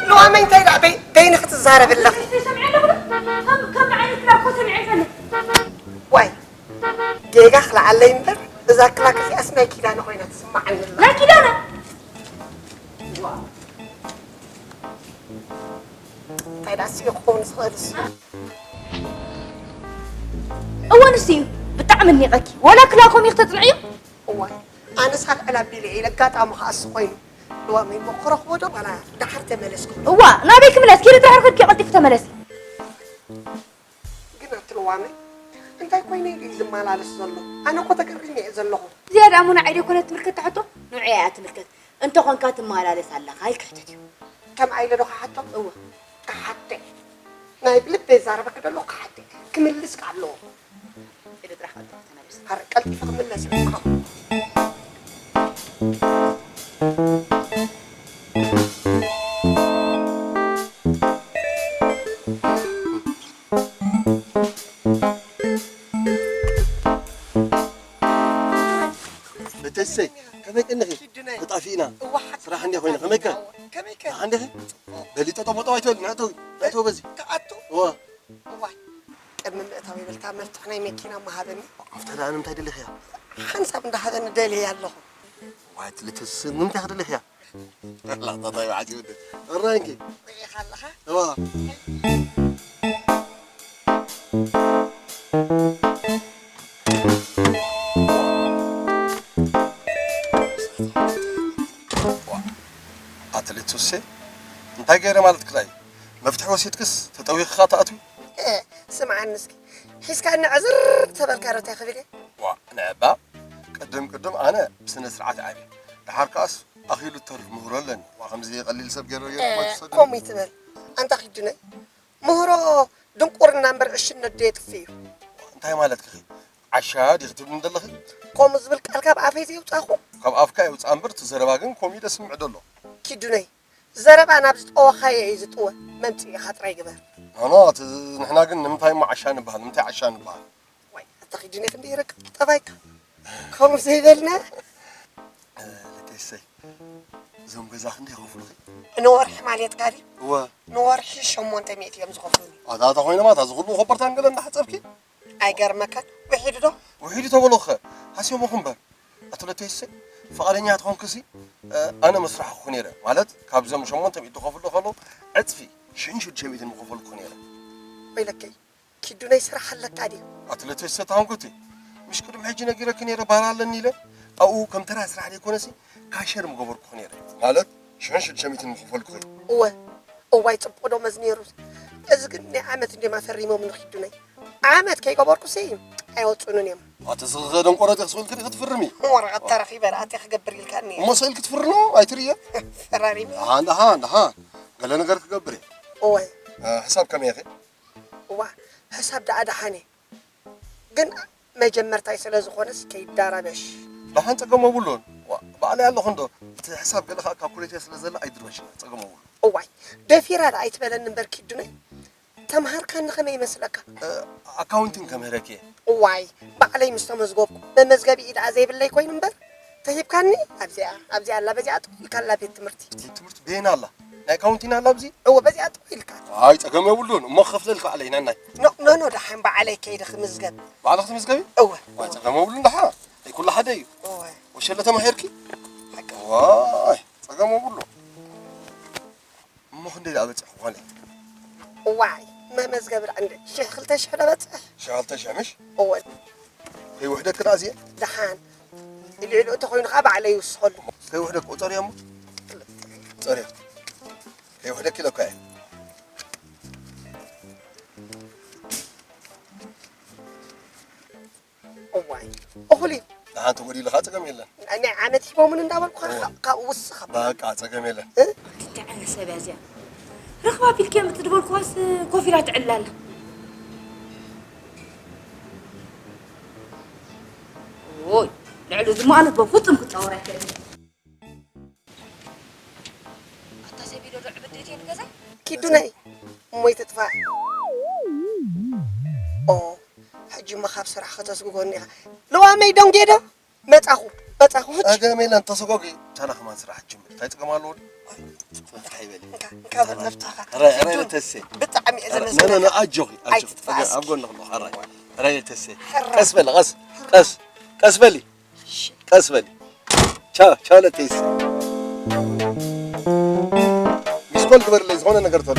ሎዋመይ እንታይ ደኣ በይ- በይንኺ ትዛረቢ ኣለኺ? ሰሚዐ ኣለኹ። ከም ከም ዓይነት ላኮ ሰሚዐ ይፈልጥ። ዋይ፣ ጌጋ ክልዓለይ እምበር እዛ ክላክ እዚኣስ ናይ ኪዳነ ኮይና ትስምዓኒ ኣላ። ናይ ኪዳነ? እንታይ ደኣ ስኢኑ ክኸውን ዝኽእል እሱ? እወ፣ ንሱ እዩ። ብጣዕሚ እኒቐኪ። ዋላ ክላኮም ኢኺ ተጽንዕዮ? እዋይ፣ ኣነስ ኣልዕል ኣቢለ እየ፣ ኣጋጣሚ ከኣ እሱ ኮይኑ። ልዋመይ እሞ ክረኽቦ ዶ ዋላ ደሓር ተመለስኩ? እዋ፣ ናበይ ክምለስ? ኪዲ ጥራሕ ርኽብኪ ቀልጢፉ ተመለሲ። ግን ኣቲ ልዋመይ፣ እንታይ ኮይነ ኢሉ እዩ ዝመላለስ ዘሎ? ኣነ እኮ ተገሪመ እየ ዘለኹ። እዚኣ ደኣ እሞ ንዓይ ዶ ይኮነት ትምልከት ሕቶ? ንዑ እያ ትምልከት። እንተኾንካ ትመላለስ ኣለኻ ኢልኪ ሕተትዮ። ከምኣ ኢለ ዶ ክሓቶ? እወ። ክሓተ። ናይ ብልበይ ይዛረበኪ ደሎ ክሓተ። ክምልስ ከኣ ኣለዎ። ኢሉ ጥራሕ ቀልጢፉ ተመለሰ። ኣረ፣ ቀልጢፈ ክምለስ እየ። እተሰይ፣ ከመይ ቀኒኺ? ኪዱነይ። ተጣፊእና። እዋ፣ ሓቂ ስራሕ እንዲያ ኮይና፣ ከመይከ? ከመይከ? ደሓን ዲኺ? በሊ ጠጠው መጠው ኣይትበሊ፣ ንዕተው፣ ንዕተው በዚ። ክኣቱ? እዋ። እዋይ፣ ቅድሚ ምእታው ይበልታ መፍትሕ ናይ መኪና ምሃበኒ። መፍትሕ ደኣ ንምንታይ ደሊኽያ? ሓንሳብ እንዳሃበኒ ደልየ ኣለኹ። እዋይ፣ ትልትስ ንምንታይ ክደሊኽያ? ላታ ታይ በዓል ይወደ። እራይ እንኪ። ርኢኻ ኣለኻ? እዋ። ኣትሌት ሱሴ፣ እንታይ ገይረ ማለት ክላይ? መፍትሒ ወሲድክስ ተጠዊኽኻ ትኣትዊ? እ፣ ስምዓኒ እስኪ። ሒዝካኒ ዕዝር ተበልካ ዶ እንታይ ክብል እየ? ዋ፣ ንዕባ፣ ቅድም ቅድም ኣነ ብስነ ስርዓት ዓብየ። ደሓር ከኣስ ኣኺሉ እተርፍ ምህሮ ኣለኒ። ዋ፣ ከምዚ ቀሊል ሰብ ገይረ እ፣ ትወስድ? ከምኡ ይትበል። ኣንታ ኪዱነይ፣ ምህሮ ድንቁርና እምበር ዕሽነት ዶ የጥፍእ እዩ? እንታይ ማለትኪ? ዓሻ ዲኺ ትብልኒ ዘለኺ? ከምኡ ዝብል ቃል ካብ ኣፈይ ዘየውጻእኹ። ካብ ኣፍካ የውጻእ እምበር፣ እቲ ዘረባ ግን ከምኡ እዩ ዘስምዕ ዘሎ። ኪዱነይ፣ ዘረባ ናብ ዝጠወኻዮ እዩ ዝጥወ። መምጽኢኻ ጥራይ ግበር። ኖ፣ ኖ፣ እቲ ንሕና ግን ንምንታይ እሞ ዓሻ ንበሃል? ንምንታይ ዓሻ ንበሃል? ዋይ፣ ኣታ ኪዱነይ ክንደይ ይረቅቕ ጠባይካ። ከምኡ ዘይበልና። እ፣ ልተይሰይ፣ እዞም ገዛ ክንደይ ይኸፍሉኺ? ንወርሒ ማለትካ ድዩ? እወ። ንወርሒ ሸሞንተ ሚእቲ እዮም ዝኸፍሉኒ። ኣታ፣ ኣታ ኮይኖም፣ ኣታ፣ እዚ ኩሉ ኮበርታን ገለ እንዳሓጸብኪ? ኣይገርመካን? ውሒዱ ዶ? ውሒዱ ተበሎኸ፣ ሃስዮምኹ እምበር። ኣቶ ለተይሰ፣ ፍቓደኛ ተኾንክሲ፣ እ፣ ኣነ መስራሕኹ ነይረ። ማለት፣ ካብዞም ሸሞንተ ሚእቲ ዝኸፍሉ ከለዉ፣ ዕጽፊ፣ ሽሕን ሽዱሽተ ሚእትን ምኸፈልኩ ነይረ። ወይለከይ፣ ኪዱ ናይ ስራሕ ኣለካ ድዩ? ኣቶ ለተይሰ ተኾንኩቲ፣ ምሽ ቅድሚ ሕጂ ነጊረኪ ነይረ፣ ባር ኣለኒ ኢለ። ኣብኡ ከም ተራ ስራሕ ዘይኮነሲ፣ ካሸር ምገበርኩ ነይረ። ማለት፣ ሽሕን ሽዱሽተ ሚእትን ምኸፈልኩ። እወ፣ እዋይ ጽቡቕ ደሞዝ ነይሩ። እዚ ግን ናይ ዓመት እንድዮም ኣፈሪሞምኒ ኪዱነይ። ዓመት ከይገበርኩሲ ኣይወጹንን እዮም። ኣቲ ስኺ ከደንቆሮ ዲኺ ስኢልኪ ዲኺ ትፍርሚ? ወረቐት ተረኺበ ደኣ ኣቲ ክገብር ኢልካኒ እየ። እሞ ስኢልኪ ትፍርሚ ኣይትርእየ? ፈራሪመ። ደሓን፣ ደሓን፣ ደሓን። ገለ ነገር ክገብር እየ። እወ። እ፣ ሕሳብ ከመይ ኢኺ? እዋ፣ ሕሳብ ደኣ ደሓን እየ። ግን መጀመርታይ ስለ ዝኾነስ ከይዳረበሽ። ደሓን ጸገም የብሉን። ዋ፣ ባዕለይ ኣለኹ እንዶ። እቲ ሕሳብ ገለ ኸኣ ካልኩሌተር ስለ ዘላ ኣይድርበሽን፣ ጸገም የብሉን። እዋይ፣ ደፊራ ደኣ ኣይትበለኒ እምበር ኪዱነይ። ተምሃርካኒ ከመይ ይመስለካ? እ፣ ኣካውንቲንግ ከምህረኪ እየ። እዋይ፣ ባዕለይ ምስ ተመዝገብኩ መመዝገቢ ኢድ ዘይብለይ ኮይኑ እምበር ተሂብካኒ። ኣብዚኣ፣ ኣብዚኣ ኣላ፣ በዚኣ ጥው ኢልካ ኣላ ቤት ትምህርቲ። ቤት ትምህርቲ በየን ኣላ? ናይ ኣካውንቲንግ ኣላ ኣብዚ? እወ፣ በዚኣ ጥው ኢልካ። ኣይ፣ ጸገም የብሉን። እሞ ክኸፍለልካ ባዕለይ፣ ናናይ። ኖ፣ ኖ፣ ኖ፣ ደሓን ባዕለይ ከይደ ክምዝገብ። ባዕልኺ ትምዝገቢ? እወ። ዋይ፣ ጸገም የብሉን፣ ደሓን። ኣይ፣ ኩሉ ሓደ እዩ። እወ። ወሸለ ተማሂርኪ? ሓቂ። ዋይ፣ ጸገም የብሉን። እሞ ክንደይ ደኣ በጺሑ ኮነ? እዋይ፣ መመዝገቢ ደኣ እንደ ሽሕ ክልተ ሽሕ ዶ በጽሕ? ሽሕ ክልተ ሽሕ ምሽ? እወ። ከይውሕደኪ ደኣ እዚአ? ደሓን። ልዕሊኡ እንተኾይኑ ኸዓ ባዕለይ ይውስኸሉ። ከይውሕደኪ ቁጸርዮ እሞ። ቁጸርዮ። ከይውሕደኪ ኢለካ እየ። እዋይ፣ እኹል እዩ። ንሓንቲ ጎዲሉ ኸዓ ጸገም የለን። ናይ ዓመት ሂቦምን እንዳበልኩ ኸዓ እወ። ካብ ውስኽ ኣብላ። በቃ ጸገም የለን። እ? እንታይ ዓይነት ሰብ እያ እዚኣ? ረኽባ ቢልኪ እያ ምትድበልኩዋስ ኮፍ ኢላ ትዕልል ኣላ። ኦይ፣ ልዕሊ እዚ እሞ ኣነ በፍጹም ክጻወር ኣይክእልን። ኣታ ሰበይቲ ዶ ዕብድ እየ ንገዛ? ኪዱነይ፣ እሞ ይትጥፋእ። ኦ፣ ሕጂ እሞ ካብ ስራሕ ከተስጉጎኒ ኢኻ። ለዋመይ ደንጌ ዶ? መጻኹ፣ መጻኹ፣ ሕጂ። ጸገም የለን፣ ተሰጎጊ። እታ ኣነ ከማን ስራሕ ጅምር። እንታይ ጸገም ኣለዎ? ፈትሕ ይበል። እንካ እንካ መፍትሕኻ ረ- ረ- ተሴ ብጣዕሚ እየ ረ- ነ- ነ- ዘመስግን ነ- ኣጆኺ ኣጆኺ ኣይትጥፋእ ረ- እስኪ። ኣብ ጎንኺ ኣለኹ። ረ- ረ- ተሴ ሕራይ። ቀስ በሊ ቀስ ቀስ ቀስ በሊ ቀስ በሊ ቻው ቻው ለተይስ ሚስኮል ግበርለይ ዝኾነ ነገር ተሎ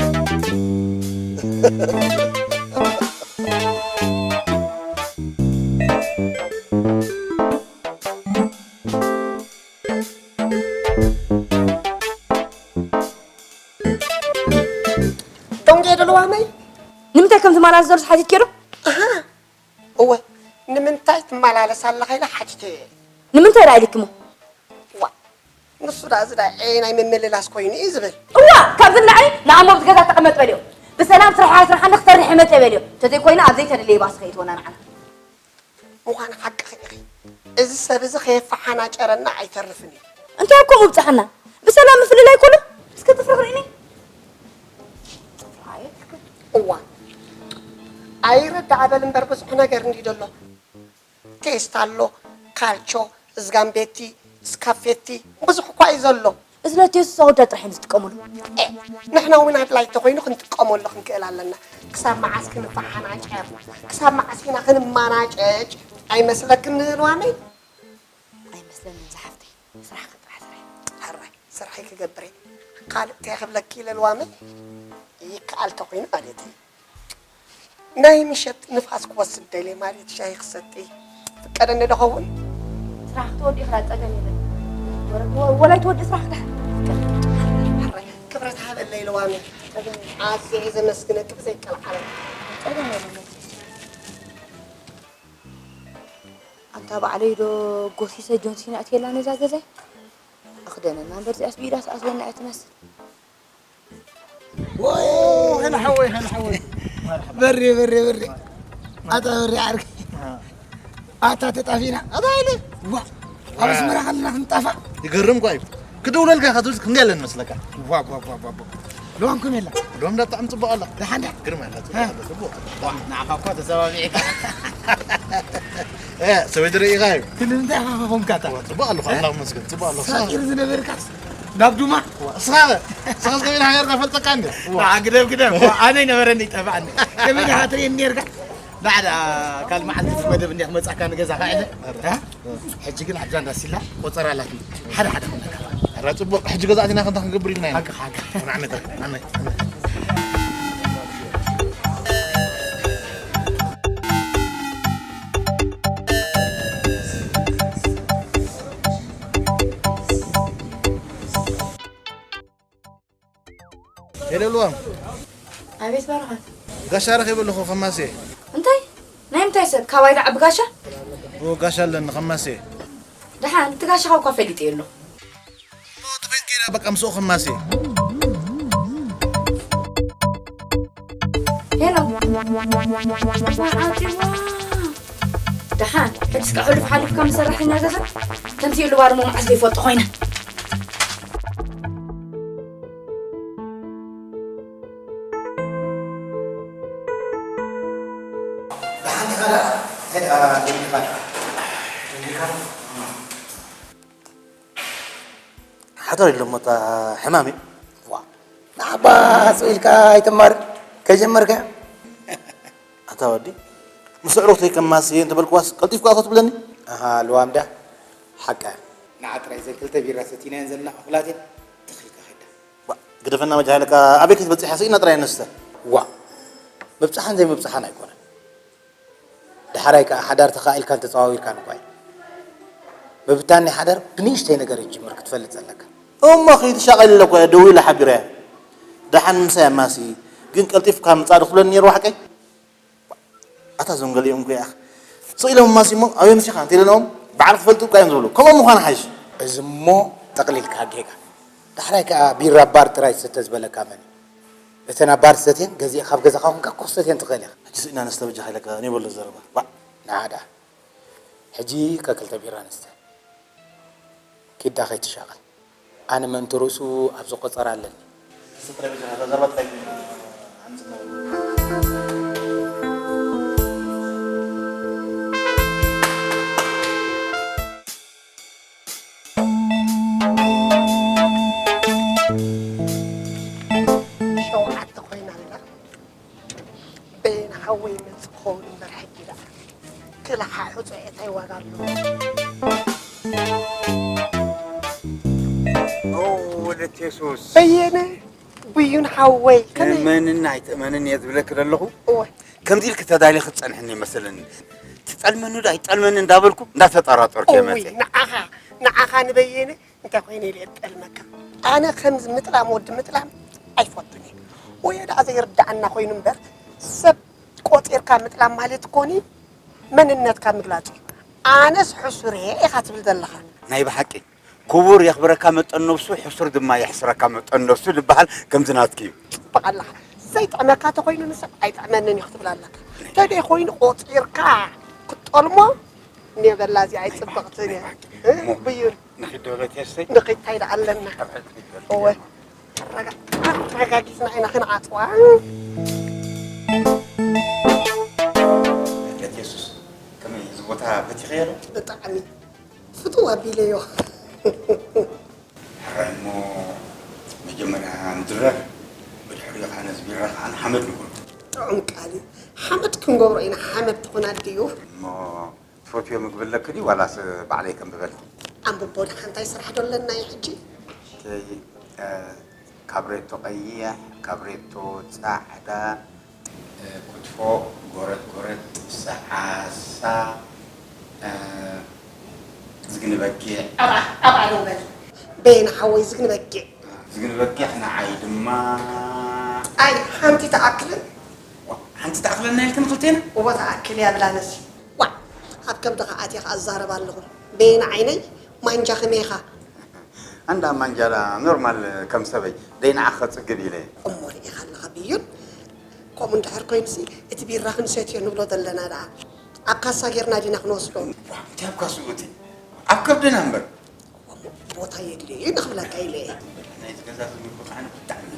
ዶንጌ ደለዋመይ ንምንታይ ከም ዝመላለስ ዘሎ ሓቲት ኬዶ እወ ንምንታይ ትመላለስ ኣለኻ ኢለ ሓቲተ ንምንታይ ደኣ ኢልክሞ ዋ ንሱ ደኣ እዚ ደኣ ዔ ናይ ምምልላስ ኮይኑ እዩ ዝብል እዋ ካብዚ ንላዕሊ ንኣሞ ኣብዚ ገዛ ተቐመጥ በልዮ ብሰላም ስራሕ ስራሓ ንክሰርሕ መፀ በልዮ እንተዘይኮይኑ ኣብ ዘይተደለየ ባስ ከይትወና ንዓና ምዃን ሓቅኺ ኢኺ እዚ ሰብ እዚ ከየፈሓናጨረና ኣይተርፍን እዩ እንታይ እኮ ምብፅሐና ብሰላም ምፍልላይ ኮሎ እስከ ጥፍሪ ክርእኒ እዋ ኣይረዳእ በል እምበር ብዙሕ ነገር እንዲ ዘሎ ቴስታ ኣሎ ካልቾ ዝጋምቤቲ ስካፌቲ ብዙሕ እኳ እዩ ዘሎ እዚ ለትዮ ስሳ ወዳ ጥራሕ እዮም ዝጥቀሙሉ ንሕና እውን ኣድላይ እንተኮይኑ ክንጥቀመሉ ክንክእል ኣለና ክሳብ መዓስ ክንፈሓናጨር ክሳብ መዓስ ኢና ክንማናጨጭ ኣይመስለክን ንህልዋመይ ኣይመስለንን ዝሓፍተይ ስራሕካ ጥራሕ ስራሕ ሕራይ ስርሐይ ክገብር እየ ካልእ እንታይ ክብለኪ ኢለ ልዋመይ ይከኣል ተኮይኑ ማለት እዩ ናይ ምሸት ንፋስ ክወስድ ደልየ ማለት ሻሂ ክሰቲ ፍቀደኒ ዶ ኸውን ስራሕ ክትወዲ ኢኻ ጸገም የለን ወላ ይትወዲ ስራሕ ክድሓ ሕራይ ክብረት ሃበለይ ልዋመይ ኣዝየ ዘመስግነኪ ብዘይቀልዓለ ጸገም የለን ኣንታ ባዕለይ ዶ ጎሲሰ ጆንሲና እትየላ ነዛ ገዛይ ኣኽደነና እምበር እዚኣስ ብኢዳ ስኣስወና እያ ትመስል ወይ ሀን ሐወይ ሀን ሐወይ በሬ በሬ በሬ ኣታ በሬ ዓርኪ ኣታ ተጣፊና ኣታ ኢለ ዋ ኣብ ኣስመራ ከለና ክንጣፋ ይገርም ኳ እዩ ክድውለልካ ከትብል ክንዲ ያለን መስለካ ዋ ዋ ዋ ዋ ዋ። ሎምኩም የላ ሎም ዳ ብጣዕሚ ፅቡቅ ኣላ ደሓንዳ ግርማ ያላ ሀ። ፅቡቅ ንዓኻ እኳ ተሰባቢዕካ ሰበይቲ ርኢኻ እዩ ክንዲ እንታይ ኢኻ ኾንካ እታ ፅቡቅ ኣለኹ ኣምላኽ መስገን ፅቡቅ ኣለኹ ሳጢር ዝነበርካስ ናብ ዱማ እስኻ እስኻ ዝገቢና ሃገርካ ፈልጠካ እንዲ ግደብ ግደብ ኣነ ይነበረኒ ይጠፋኣኒ ከመይ ዲኻ ትርእየኒ ነርካ ዳዕዳ ካል መዓልቲ መደብ እንዲያ ክመፃካ ንገዛ ካዕለ ሕጂ ግን ኣብዛ እንዳሲላ ቆፀራ ኣላትኒ ሓደ ሓደ ክብለካ ራ ፅቡቅ ሕጂ ገዛእቲና ከምታ ክንገብር ኢልና ኢና ሓቂ ሓቂ ንዓመት ንዓመት ሄለልዋም ኣቤት በረኸት ጋሻ ረኺበ ኣለኹ ከማሴ እንታይ ናይ ምንታይ ሰብ ካባይ ዝዓቢ ጋሻ ኦ ጋሻ ኣለኒ ከማሴ ደሓን እቲ ጋሻኻ እኳ ፈሊጠ የሎ ሞት ኮይን ከይዳ በቃ ምስኡ ከማሴ ሄሎ ደሓን ሕጂ እስካ ሕሉፍ ሓሊፍካ ምስ ሰራሕተኛ ገዛ ከምዚ ኢሉ ባርሞ መዓስ ዘይፈልጦ ኮይነ ደሓን ዲኻ ደኣ እንታይ ደኣ ደንጊኻ ደኣ ደንጊኻ ሓደር ኢሎሞ እታ ሕማም እዩ ዋ ንዓባ ስቕ ኢልካ ኣይትማር ከይጀመርካ ኣታ ወዲ ምስ ኣዕሩኽተይ ከማስየ እንተበልክዋስ ቀልጢፍካ ኣቶ ትብለኒ ኣሃ ልዋም ዳ ሓቃ ንዓ ጥራይ ዘን ክልተ ቢራ ሰቲናየን ዘለና ኣኹላት እየን ትኺልካ ኸዳ ግደፈና መጃሃለካ ኣበይ ክትበፅሕ ስኢና ጥራይ ነስተ ዋ ምብፅሓን ዘይምብፅሓን ኣይኮነን ደሓራይ ከዓ ሓዳር ተኻኢልካን ተፀዋዊርካን እኳ እዩ ምብታን ናይ ሓዳር ብንእሽተይ ነገር እዩ ጅምር ክትፈልጥ ዘለካ እሞ ከይትሻቐል ኢለ እኮ እየ ደዊለ ሓቢረያ ደሓን ምሳይ ኣማሲ ግን ቀልጢፍካ ምፃእ ዶ ክትብለኒ ነይርዎ ሓቀይ ኣታ እዞም ገሊኦም እኮ ይኣኽ ስቕ ኢሎም ኣማሲ እሞ ኣበይ ምሲኻ እንተ ኢለናዎም በዓል ክፈልጡ እኳ እዮም ዝብሉ ከምኦም ምዃን ሓይሽ እዚ እሞ ጠቕሊልካ ጌጋ ዳሕራይ ከዓ ቢራ ባር ጥራይ ዝስተ ዝበለካ መን እዩ እተን ኣብ ባር ዝሰትየን ገዚእካ ኣብ ገዛኻ ኮንካ ኮፍ ሰትየን ትኽእል ኢኻ ሕጂ ስእና ነስተ በጃኻ ኢለካ ነይበሎ ዘረባ ባዕ ንዓዳ ሕጂ ከክልተ ቢራ ንስተ ኪዳ ከይትሻቐል ኣነ ምእንቲ ርእሱ ኣብዚ ቆጸራ ኣለኒ ክልሓ ሕጹ እንታይ ዋጋ ኣለዎ? ኦ ወለት የሱስ በየነ ብዩን ሓወይ ከመይ መንን ኣይትእመንን እየ ዝብለክ ዘለኹ እወ ከምዚ ኢልክ ተዳሊኽ ትጸንሕኒ ይመስለኒ ትጠልመኒ ዶ ኣይጠልመኒ እንዳበልኩ እንዳተጠራጠርኩ እየ እውይ መፅእ ንዓኻ ንዓኻ ንበየነ እንታይ ኮይነ ኢለ እጠልመካ ኣነ ከምዚ ምጥላም ወዲ ምጥላም ኣይፈቱን እየ ወየ ደኣ ዘይርዳኣና ኮይኑ እምበር ሰብ ቆፂርካ ምጥላም ማለት ኮኒ መንነትካ ምግላፅ እዩ ኣነስ ሕሱር እየ ኢኻ ትብል ዘለኻ ናይ ብሓቂ ክቡር የኽብረካ መጠን ነብሱ ሕሱር ድማ የሕስረካ መጠን ነብሱ ዝበሃል ከምዚ ናትኪ እዩ ፅቡቅ ኣለኻ ዘይጥዕመካ ተኮይኑ ንሰብ ኣይጥዕመንን እዩ ክትብል ኣለካ ተደይ ኮይኑ ቆፂርካ ክትጠልሞ እኔ በላ እዚኣ ኣይፅብቕትን እያ እ? ብዩን ንኺደበት የስተይ ንኺታይ ደኣ ኣለና እወ ኣረጋ- ኣረጋጊፅና ኢና ክንዓፅዋ ለት የሱስ ከመይ እዚ ቦታ ፈቲኸዮ ዶ ብጣዕሚ ፍትው ኣቢለዮ ሕራይ እሞ መጀመርያ ንድረር ብድሕሪኡ ከዓ ነዚ ቢራ ከዓ ንሓመድ ንገብሮ ጥዑም ቃል እዩ ሓመድ ክንገብሮ ኢና ሓመድ ትኾን ኣድዩ እሞ ትፈትዮ ምግቢ ኣለኪ ድዩ ዋላስ ባዕለይ ከንብበልኪ ኣንብቦ ደሓ እንታይ ስራሕ ዶ ኣለና እዩ ሕጂ ከይ እ፣ ካብሬቶ ቀይሕ ካብሬቶ ፃዕዳ እ፣ ክትፎ ጎረጥ ጎረጥ ጥብሲ ዓሳ እ፣ ዝግኒ በጊዕ ኣብኣ ኣብኣ ደው በል በየነ ሓወይ ዝግኒ በጊዕ ዝግኒ በጊዕ ንዓይ ድማ ኣይ ሓንቲ ተኣክልን ዋ፣ ሓንቲ ተኣኽለና ኢልክን ክልቴና እወ ተኣክል እያ ብላ ነሲ ዋዕ ኣብ ከብድኻ ኣትየ ከኣ እዛረብ ኣለኹ በየነ ዓይነይ ማንጃ ከመይኻ ኣንዳ ማንጃላ ኖርማል ከም ሰበይ ደይ ንዓኸ ፅግብ ኢለ እሞ ርኢኻ ኣለኻ ብዩን ከምኡ እንድሕር ኮይኑሲ እቲ ቢራ ክንሰትዮ ንብሎ ዘለና ደኣ ኣብ ካሳ ጌርና ዲና ክንወስዶ እንታይ ኣብ ካስኡ እቲ ኣብ ከብድና እምበር ቦታ የድልዮ እዩ ንኽብለካ ኢለ እየ ናይቲ ገዛ ዝምልኩ ከዓ ብጣዕሚ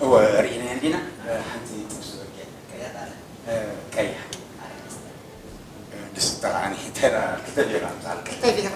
እወ ርኢና እንዲና ሓንቲ ጥብሲ በጊዕ ቀያሕ ድስቲ ከዓ ንሕተራ ክልተ ቢራ ምሳል ተቢራ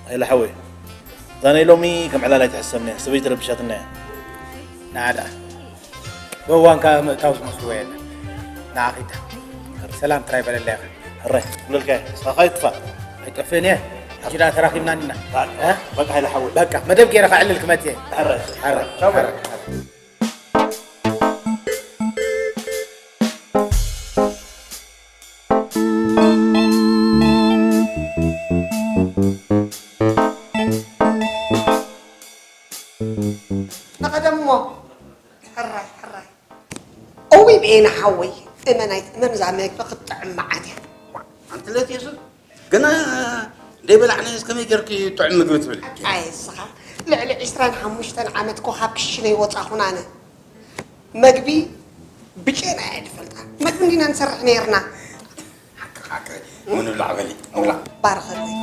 ሃይለ ሓወይ እዛ ናይ ሎሚ ከም ዕላል ኣይትሕሰብኒ እያ ሰበይቲ ረቢሻትና እያ ንዓ ደኣ በዋንካ ምእታው ዝመስልዎ የለን ንዓ ኺዳ ሰላም ጥራይ በለለያ ሕራይ ክብለልካ እየ ንስኻ ይጥፋእ ኣይጠፍእን እየ ሕጂ ደኣ ተራኺብና ኒና በቃ ሃይለ ሓወይ በቃ መደብ ገይረ ከዕልል ክመጽእ እየ ሕራይ ሕራይ ንቐደሞ ሕራይ ሕራይ እውይ ብኤና ሓወይ እመን ኣይትእመን እዛ መግቢ ክትጥዕም መዓት እያ ኣንቲ ለትየሱ ገና ደይበላዕናዮስ ከመይ ጌርኪ ጥዑም ምግቢ ትብል ኣይ እስኻ ልዕሊ ዕስራን ሓሙሽተን ዓመት ኮ ካብ ክሽነ ይወፃኹን ኣነ መግቢ ብጨና እያ ዝፈልጣ መግቢ እንዲና ንሰርሕ ነይርና ሓቂ ሓቂ ምንብላዕ በሊ ንብላዕ ባርኸለይ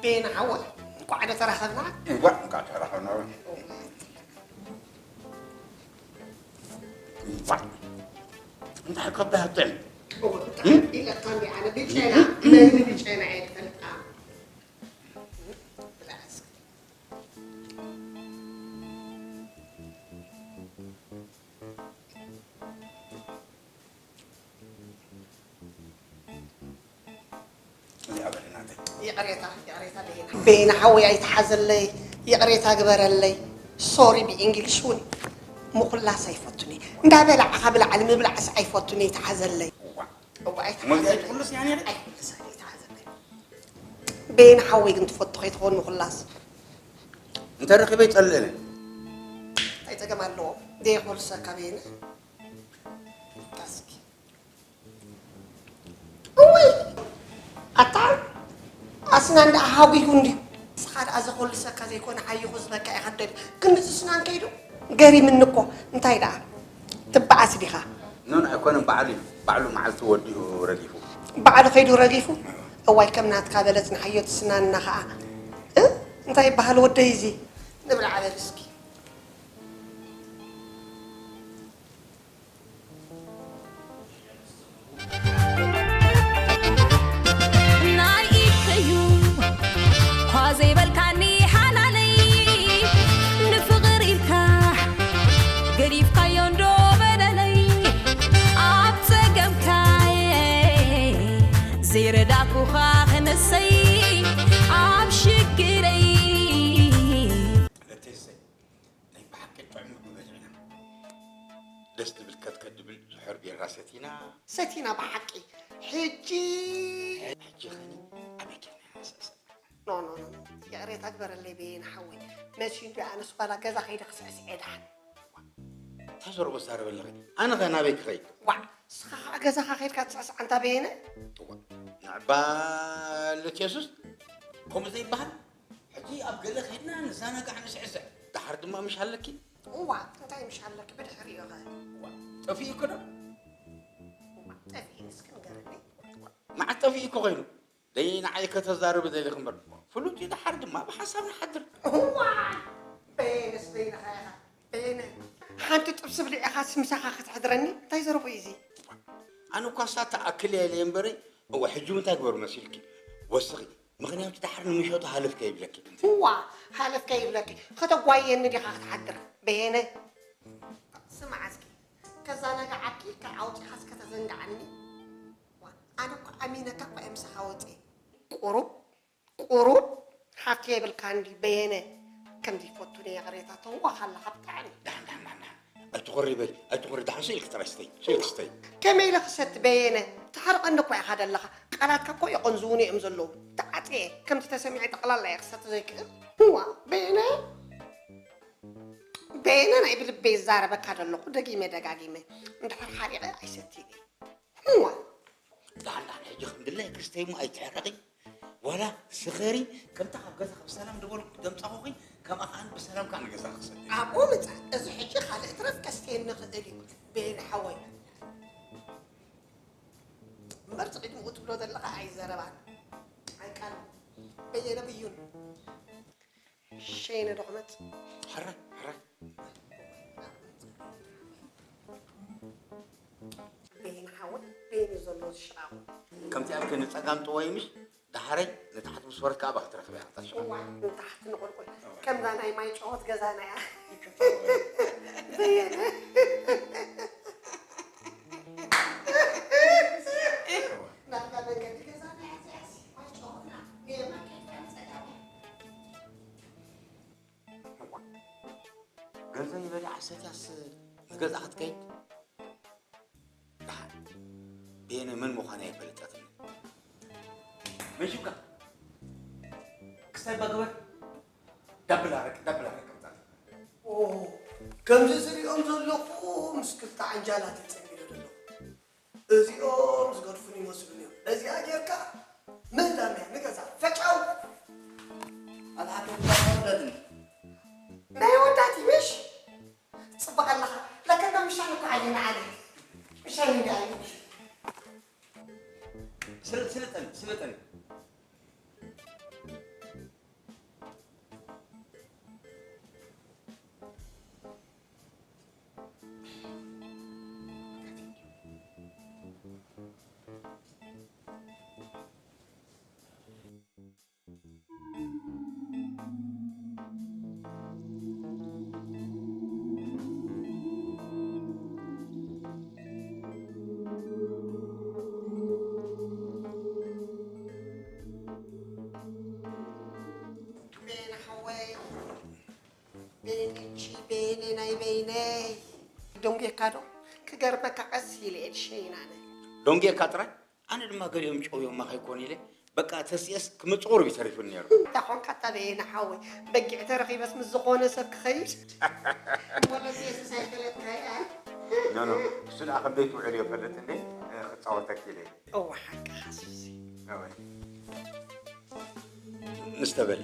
ቤና ሓወይ እንኳዕ ዶ ተራኸብና እንኳዕ እንኳዕ ተራኸብና እንኳዕ እንታይ ከብዳ ጥዕም ኢለካ እንዲ ኣነ ብጨና መግቢ ብጨና እየ ዝፈልጣ ይቕሬታ ይቕሬታ ቤና ቤና ሓወይ ኣይትሓዘለይ ይቕሬታ ግበረለይ ሶሪ ብእንግሊሽ እውን ምኹላስ ኣይፈቱን እየ እንዳ በላዕኻ ብላዕሊ ምብላዕስ ኣይፈቱን እየ ይትሓዘለይ እዋ ኣይትሓዘለይ ኣይትሓዘለይ በየነ ሓወይ ግን ትፈቱ ከይትኸውን ምኹላስ። እንተ ረኺበ ይጸልእን። እንታይ ጸገም ኣለዎ? ደየ ክመልሰካ በየነ። ታስኪ። እውይ! ኣታ ኣስናን ደኣ ሃጒጉ እንድዩ። ንስኻ ደኣ ዘኾልሰካ ዘይኮነ ሓይኹ ዝበካ ኢኻ ትደሊ። ግን ንሱ ስናን ከይዱ ገሪምኒ እኮ። እንታይ ደኣ? ትበኣስ ዲኻ? ኖን ኣይኮነን፣ ባዕሉ እዩ። ባዕሉ መዓልቱ ወዲኡ ረጊፉ። ባዕሉ ከይዱ ረጊፉ? እዋይ፣ ከም ናትካ በለጽ ንሓዮ ትስናንና ኸኣ። እ? እንታይ ይበሃል ወደይ እዚ? ንብልዓ በል እስኪ። ናይ ኢድከዩ እኳ ዘይበልካኒ ሓላለይ፣ ንፍቕር ኢልካ ገዲፍካዮ እንዶ በደለይ፣ ኣብ ጸገምካየ ዘይረዳእኩኻ ክነሰይ፣ ኣብ ሽግረይ። ናይ ብሓቂ ጥዑም ምግቢ በሊዕና። ደስ ዝብል ከትከት ዝብል ዝሑር ቢራ ሰቲና። ሰቲና ብሓቂ። ሕጂ ሕጂ ኸኒ ኣበይ ጌርና ኢና ንስዕስዕ? ኖ፣ ኖ፣ ኖ፣ ኖ። ይቕሬታ ግበረለይ በየነ ሓወይ። መሲሉ ኣነስ ጓላ ገዛ ከይደ ክስዕስዕ እየ ደሓን። እንታይ ዘረባ ትዛረቢ ኣለኺ? ኣነ ኸ ናበይ ክኸይድ? ዋዕ፣ ንስኻ ኸዓ ገዛኻ ከይድካ ትስዕስዕ ኣንታ በየነ? እዋ፣ ንዕባ ልት የሱስ ከምኡ ዘይበሃል። ሕጂ ኣብ ገለ ከይድና ንዘናጋዕ ንስዕስዕ። ደሓር ድማ ምሽ ኣለኪ? እዋ፣ እንታይ ምሽ ኣለኪ? ብድሕሪኡ ኸ? እዋ፣ ጠፊኡ እኮ ዶ? እዋ፣ ጠፊኡ እስኪ ንገረኒ። መዓስ ጠፊኡ እኮ ኸይኑ? ደይ ንዓይ ከተዛርቢ ደሊኺ እምበር። ፍሉጥ እዩ፣ ደሓር ድማ ብሓሳብ ንሓድር። እዋ፣ በየነስ በይንኻ ኢኻ። በየነ፣ ሓንቲ ጥብሲ ብሊዕኻስ ምሳኻ ክትሕድረኒ? እንታይ ዘረቡ እዩ እዚ? ኣነ እኳ እሳ ትኣክል እየ ኢለ እምበሪ፣ እወ፣ ሕጂ እውን እንታይ ግበሩ መሲልኪ? ወስኺ። ምኽንያቱ ደሓር ንምሸቱ ሃለፍ ከይብለኪ። እዋ፣ ሃለፍ ከይብለኪ። ከተጓየኒ ዲኻ ክትሓድር? በየነ፣ ስማዕ እስኪ። ከዘናግዓኪ ካብ ኣውጺኻስ ከተዘንግዓኒ? ዋ፣ ኣነ እኮ ኣሚነካ እኮ እየ ምሳኻ ወጺኤ። ቁሩብ፣ ቁሩብ ሃፍቲ የብልካ እንዲ በየነ። ከም ዘይፈቱኒ እየ ቅሬታ ተዋኻለኻ ብጣዕሚ። ደሓን፣ ደሓን፣ ደሓን፣ ደሓን። ኣይትኾሪ በሊ፣ ኣይትኾሪ፣ ደሓን ስኢልኪ ጥራይ ስተይ፣ ስኢልኪ ስተይ። ከመይ ኢለ ክሰቲ በየነ? ትሓርቐኒ እኮ ኢኻ ደለኻ። ቃላትካ እኮ የቐንዝዉኒ እዮም ዘለዉ። ተዓጽየ፣ ከምቲ ተሰሚዐ ጠቕላላ እየ ክሰቲ ዘይክእል። እዋ፣ በየነ፣ በየነ ናይ ብልበይ ይዛረበካ ደለኹ፣ ደጊመ ደጋጊመ። እንድሕር ሓሪቐ ኣይሰትይን እየ። እዋ። ደሓን ደሓን፣ ሕጂ ከም ድላይኪ ስተይ እሞ ኣይትሕረቒ። ዋላ ስኸሪ፣ ከምታ ካብ ገዛኺ ብሰላም ዝበልኩ ደምጻኹኺ፣ ከምኣ ከኣ ብሰላም ከኣ ንገዛኺ ክሰዲ። ኣብኡ ምጻእ፣ እዚ ሕጂ ካልእ ትረፍ ከስተየኒ ይኽእል እዩ፣ በየነ ሓወይ። እምበር፣ እዚ ቅድሚኡ ትብሎ ዘለኻ ኣይዘረባን፣ ኣይቃልን። በየነ ብዩን። ሸይነ ዶ ክመጽእ? ሕራይ፣ ሕራይ። በይኑ ሓወይ፣ በይኑ ዘሎ ዝሽቓቑ። ከምቲ ኣብኪ ንጸጋም ጥወይ ምሽ፣ ዳሕረይ ንታሕቲ ምስ ወረድካ ኣባኺ ትረኽበያ ኣቕጣጫ። እዋ፣ ንታሕቲ ንቑልቁል። ከምዛ ናይ ማይ ጨወት ገዛና እያ። በየነ። ናብታ መንገዲ ገዛና እያ እዚኣስ፣ ማይ ጨወትና። ገንዘብ ይበልዓ ሰትያስ ንገዛ ክትከይድ? ደሓን ቤነ መን ምዃና ኣይፈለጠትን። መን ሽምካ? ክስታይ እባ ግበር። ዳብል ኣረቂ፣ ዳብል ኣረቂ ኣምጻልካ። ኦ፣ ከምዚ ዝሪኦም ዘለኹ ምስ ክልተ ዓንጃላት እየ ጸሚደ ዘለኹ። እዚኦም ዝገድፉኒ ይመስሉኒ እዮም። ነዚኣ ጌርካ ምህላም እያ ንገዛ ፈጫው። ኣብ ሓቂ ብዛዕባ ውላድን ናይ ወዳት ይምሽ ጽቡቕ ኣለኻ። ለከና ምሻን እኮ ዓሊና ዓሊ። ምሻን እንዲ ዓሊ። ስለ-፣ ስለጠን፣ ስለጠን። ቤነ ሓወይ፣ ቤንቺ፣ ቤነ ናይ በይነይ። ደንጉየካ ዶ? ክገርመካ ቀስ ኢለ እየ ዝሸይን ኣነ። ደንጉየካ ጥራይ? ኣነ ድማ ገሊኦም ጨውዮማ ከይኮኑ ኢለ በቃ ተሲኤስ ክምፅቑር እዩ ተሪፉኒ ነይሩ። እንታይ ኾንካ ኣታ በየነ ሓወይ? በጊዕ ተረኺበስ ምስ ዝኾነ ሰብ ክኸይድ? እሞ ለዚኤስስ ኣይፈለጥካያ? ኖ ኖ፣ እሱ ደኣ ከም ዘይትውዕል እዮ ፈልጥ እንዴ? ክፃወተኪ ኢለ። እወ ሓቅኻ ሱሲ። ኣወይ። ንስተበል።